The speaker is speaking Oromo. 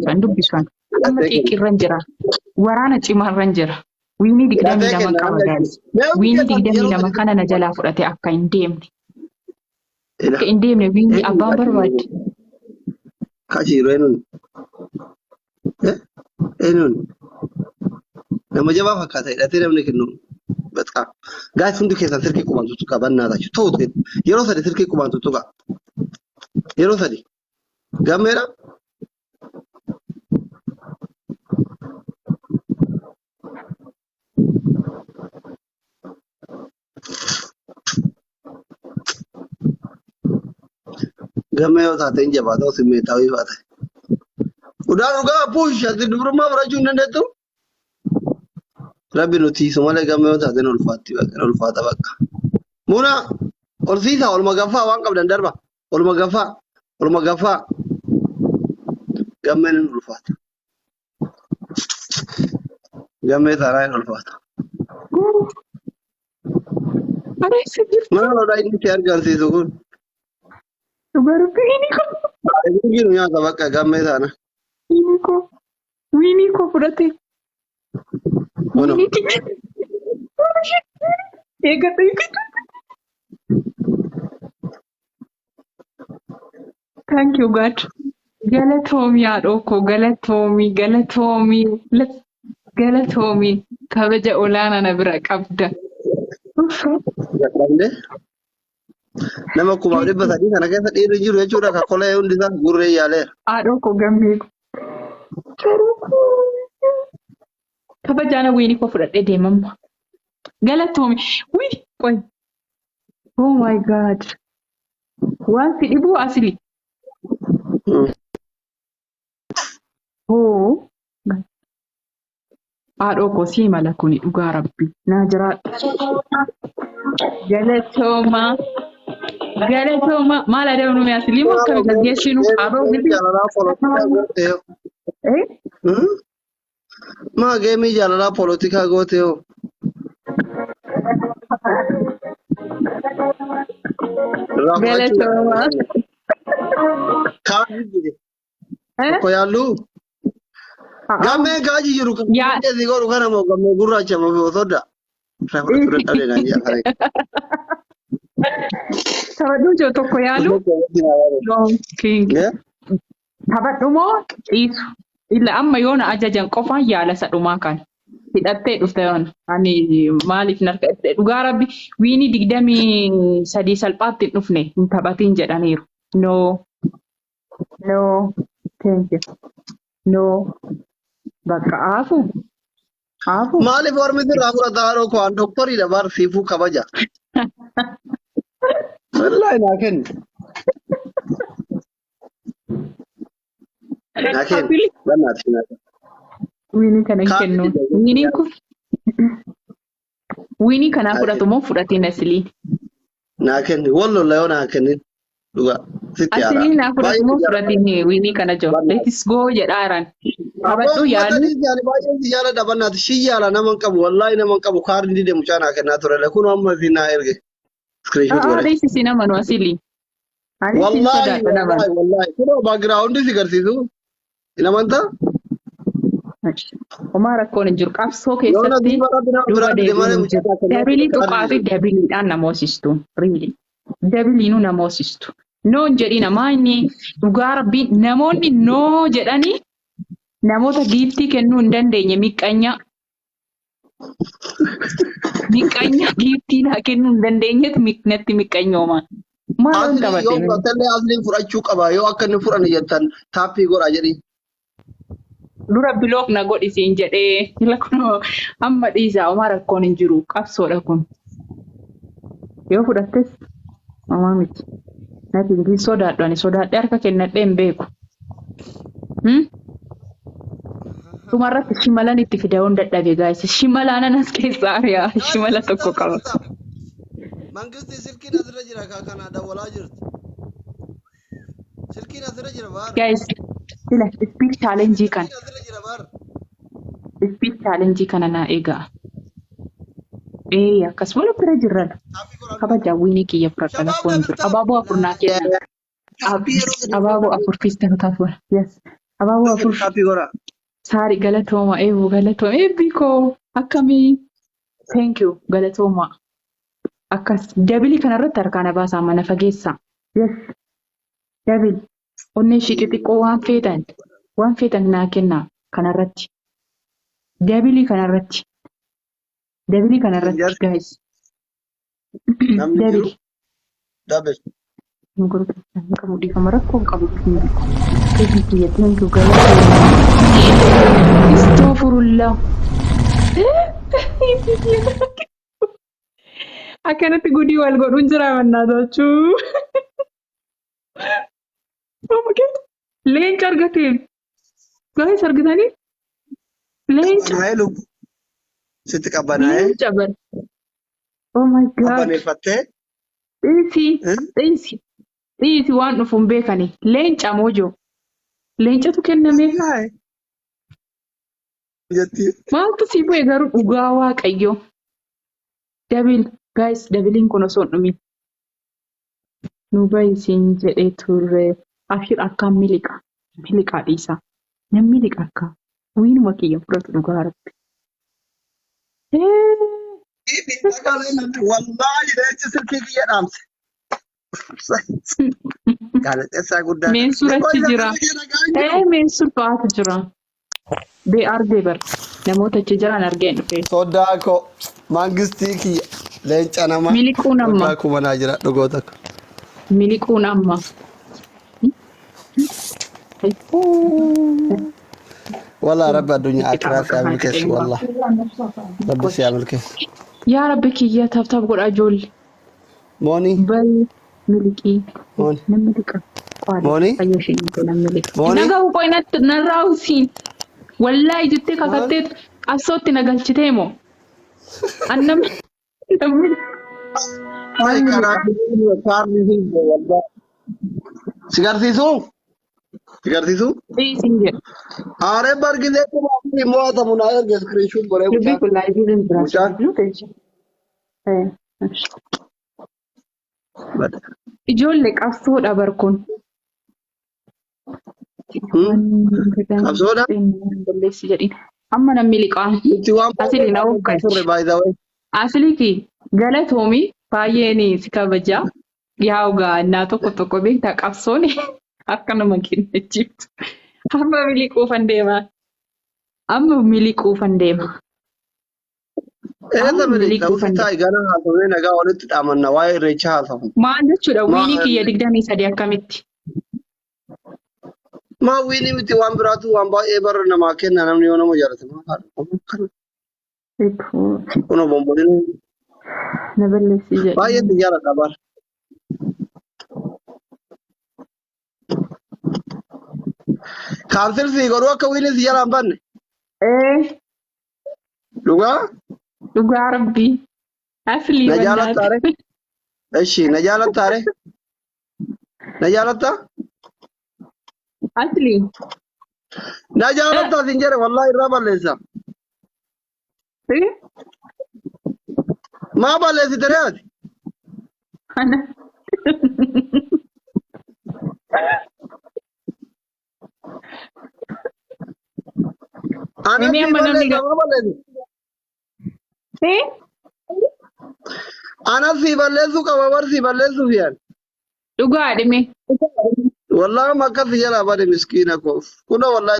Hin dubbisu ani. Amma Hidhatee kenna. xiiqiirran jira. Waraana cimaarran jira. Wiinii Hidhatee 22 kenna qaba namni guys. achi. Mee hundi Wiinii keessan digdamii yeroo lama sadi kana na jalaa fudhate akka hin deemne. Ila. Akka hin deemne wiinii Eenyu abbaan kachi barbaadde. kachi jiru eenyuun? Eh? Eenyuun? Nama jabaa fakkaata hidhatee namni kennu. Baxaa. Gaas hundi keessan silkii qubaan tuttuqaa bannaa tachu. Ta'u ta'e yeroo sadi silkii qubaan tuttuqaa. Yeroo sadi. Gammeedha. Gammee yoo taate hin jabaata osoo meetaawii baate. Udaan dhugaa push ati dubrummaa fudhachuu hin dandeettu. Rabbi nuti tiisu malee gammee yoo taate hin ulfaatti bakka hin ulfaata bakka. Muna ol siisaa olma gaffaa waan qabdan darba olma gaffaa olma gaffaa gammeen hin ulfaata. Gammee taanaa hin ulfaata. Ana eessa jirtu? Maaloodha inni si argamsiisu kun? Dhugaa rabbi wiinii koo. Inni jiru nyaata bakka gammee taana. Wiinii koo. Wiinii koo fudhate. Kuno. Wiinii kiyya. Eegadhu eegadhu. Thank you God. Galatoomi haadhoo koo galatoomi galatoomi galatoomi kabaja olaanaa na bira qabda. Uff. Dadhabne nama 3,300 kana keessa dhiirri jiru jechuudha ka kolee hundi isaa gurree yaaleera. Haadhoo koo gammee koo. Garuu koo. Kabajaana wiini koo fudhadhee deemamma. Galatoomi. Wii qoy. Oh my God. Waan si dhibuu asili. Hoo. Haadhoo koo sii mala kuni dhugaa rabbi. Naa jiraadhu. Galatooma. Galatooma. Maal adabnu mee asilii moo akkami gaggeessinu? Aboo Geemii miti. jaalalaa polotikaa gootee hoo? Eh? Maa geemii jaalalaa polotikaa gootee hoo? Irraa fudhachuu Galatooma. Kaajii jiru. Eh? Tokko yaalluu. Gammee kaajii jiru kan Yaa. si godhu kana moo gammee gurraacha moo soda. Irraa fudhachuu dadhabde naan jedha saree. Taphadhuu jiru tokko yaalu. No, king. Eh? Taphadhu moo dhiisu? Ila amma yoo na ajajan qofaan yaala isa dhumaa kana. Hidhattee dhufte yoon. Ani maaliif narka dhugaa rabbi wiinii 23 salphaatti hin dhufne hin taphatiin jedhaniiru. No. No. Thank you. No. Bakka aafu. Aafu. Maaliif warmi sirraa fudhata haadhoo koo an doktoriidha bar siifuu kabaja. Wallaahi naa kenni. Naa kenni. Abili. Bannaati naa kenni. Wiinii kana hin Kaardi kennu. dida. Wiiniin kun wiinii kanaa Naa fudhatu kenni. moo fudhatiin asilii? Naa kenni. Wal lolla yoo naa kennin. Dhugaa. Sitti aaraa. Asilii naa fudhatu Baay'ee moo si jaalladha. fudhatiin wiinii kana jiru? Bannaati. Let's go jedhaaran. Abbaa Taphadhu uummata yaalu. dhiisi ani baay'een si jaalladha bannaati. Shi yaala nama hin qabu. Wallaahi nama hin qabu. Kaardi dide mucaa naa kennaa ture. Kun amma isin naa erge. Screenshot A'aa godhe. dhiisi nama nu asilii. Ani sin Wallaahi sodaadha nama. wallaahi wallaahi. Kunoo background si garsiisu. Hin amantaa? Homaa rakkoon hin jiru. Qabsoo Yoo na keessatti duuba rabbi nama duuba biraa dide deebiin malee hin mucaa jiru. naa kennaa ture. Dabilii Kaardi tuqaa fi dide. dabiliidhaan nama hoosistu. Riili. Dabiliinuu nama hoosistu. Noo hin jedhina maa inni dhugaa rabbii namoonni noo jedhanii namoota giiftii kennuu hin dandeenye miqqanyaa. Miqqanyaa giiftii naa kennuu hin dandeenyetu natti miqqanyooma. Maal Asli taphate? yoo fudhatellee asliin fudhachuu qaba. Yoo akka inni fudhanne jettan taappii godhaa jedhii. Dura bilook na godhi siin jedhee ila kunoo amma dhiisaa homaa rakkoon hin jiru qabsoodha kun. Yoo fudhattes homaa miti. Natti hin sodaadhu ani sodaadhee harka kennadhee hin beeku. Hmm? Dhumarratti shimalan itti fida'uun dadhabe gaayis. Shimalaanan as keessaa ari'a. Shimala tokko qaba. Mangisti silkiin asirra jira ka kana dawwalaa jirti. Silkiin asirra jira baar. Guys, ila speed challenge kana. Silkiin asirra jira baar. Speed challenge kana naa eegaa. Ee akkas wal bira jirran. Taappii godhaa. Kabaja wiinii kiyya fudhadha Shabaab rakkoon hin jiru. dabalataa. Abaaboo afur naa kenna. Taappii yeroo sadi Abaaboo afur fiista kutaaf. Yes. Abaaboo afur. Taappii godhaa. Saari galatooma eeboo galatooma eebbi koo akkamii? Thank you galatooma. Akkas double kanarratti harkaan baasaa mana fageessaa. Yes. Double. Onnee ishii xixiqqoo waan feetan waan feetan naa kennaa kanarratti. Double kanarratti. Double kanarratti guys. Namni jiru Double. Double. Nu gurgurtan qabu dhiifama rakkoo hin qabu. Eebbi kiyya thank you galatooma. Astaghfirullah. Akkanatti gudii wal godhuun jira mannaa jechuu. Leenca argatee. Guys argitanii? Leenca. Qabbanaa'ee lubbu. Sitti qabbanaa'ee. Leenca bara. Oh my God. Qabbaneeffattee. Dhiisi. Dhiisi. Dhiisi waan dhufu hin beekani. Leenca moojoo. Leencatu kenname. Jetti. Maaltu sii bu'e garuu dhugaa waaqayyo. Double guys, doubleiin kun osoo hin dhumin. Nu bahi siin jedhee turre. Abshir akkaan miliqa. Miliqaa dhiisaa. Nan miliqa akka. Wiinuma kiyya fudhatu dhugaa rabbi. Wallaahi leenci silkii kiyya dhaamse. Gaazexeessaa guddaa. Meensur achi jira. Meensur fa'aatu jira. Bee argee bar. Namoota achi jiran argeen dhufe. Sodaa koo mangistii kiyya leenca namaa. Miliquun amma. Waggaa kumanaa jira dhugoota ko. Miliquun amma. Wallah rabbi addunyaa akiraa si haa milkeessu wallah. Rabbi si haa milkeessu. Yaa rabbi kiyya tap tap godhaa ijoollee. Mooni. Bayi miliqii. Mooni. Namni liqa. Mooni. Fayyoo isheen namni liqa. Mooni. Naga qoy narraa usiin. Wallaahi jettee kakattee qabsootti na galchitee moo? An namni namni Ay karaa wallah. Si garsiisuu? Si garsiisuu? Dhiisin jedha. Haaree bargisee 4000 mo'atamu naa erge screenshot godhee Dubbii mucaan. kun live hin jira. Mucaan. Eh, Ijoollee qabsoodha bar kun. Qabsoodha? Balleessi jedhin. Amma namni liqaa. Nuti waan Asili na turre oofgalchi. by the way. Asiliiti galatoomi baay'een si kabaja. Yaa ogaa tokko tokko beektaa qabsoon akka nama kennachiiftu. Amma miliquufan deema. Amma miliquufan deema. Eessa Amma miliqxa? miliquufan Usi deema. taa'i gana haasofnee nagaa walitti dhaamanna waa'ee irreechaa haasofna. Maal jechuudha wiinii kiyya 23 akkamitti? Maa wiinii miti waan biraatu waan baay'ee bara namaa kenna namni yoo nama jaalate maal haadha. Kun bomboliin Na balleessi jedhe. baay'ee si jaaladha bara. Cancel si godhuu akka wiinii si jalaa hin banne. Ee Dhugaa? Dhugaa rabbii. Aslii Na jaalattaa bannaati. ree? Eshi na jaalattaa ree? Na jaalattaa? Aslii. Na jaalattaa siin jedhe wallahi irraa balleessa. Eh? Maa balleessite ree ati? Ana. Ana Mimi sii amma namni balleessa maa balleessite? Eh? Ana sii balleessuu qaba bar sii balleessuuf yaal. Dhugaa dhime. Wallahi amma akkas jalaa bade miskiina koo. Kuna wallahi.